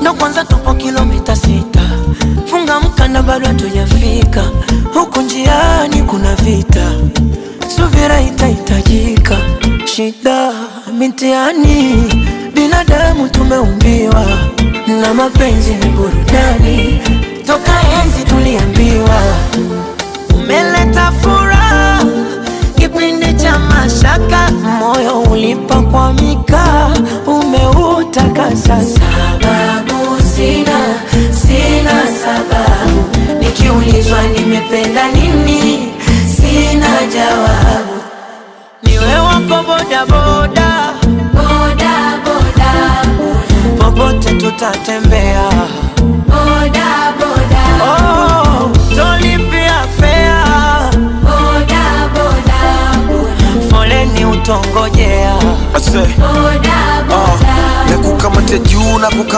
Ndo kwanza tupo kilomita 6. Funga mkanda bado hatujafika. Huku njiani kuna vita, subira itahitajika. Shida mitiani, binadamu tumeumbiwa, na mapenzi ni burudani. Toka enzi tuliambiwa, umeleta furaha kipindi cha mashaka, moyo ulipokwamika umeutakasa. Sababu sina, sina sababu, nikiulizwa nimependa nini, sina jawabu. Niwe wako boda boda, boda boda, popote tutatembea, boda boda. Oh, tolipia fea, boda boda, foleni utongojea, boda boda. Nakukamata juu na kukamata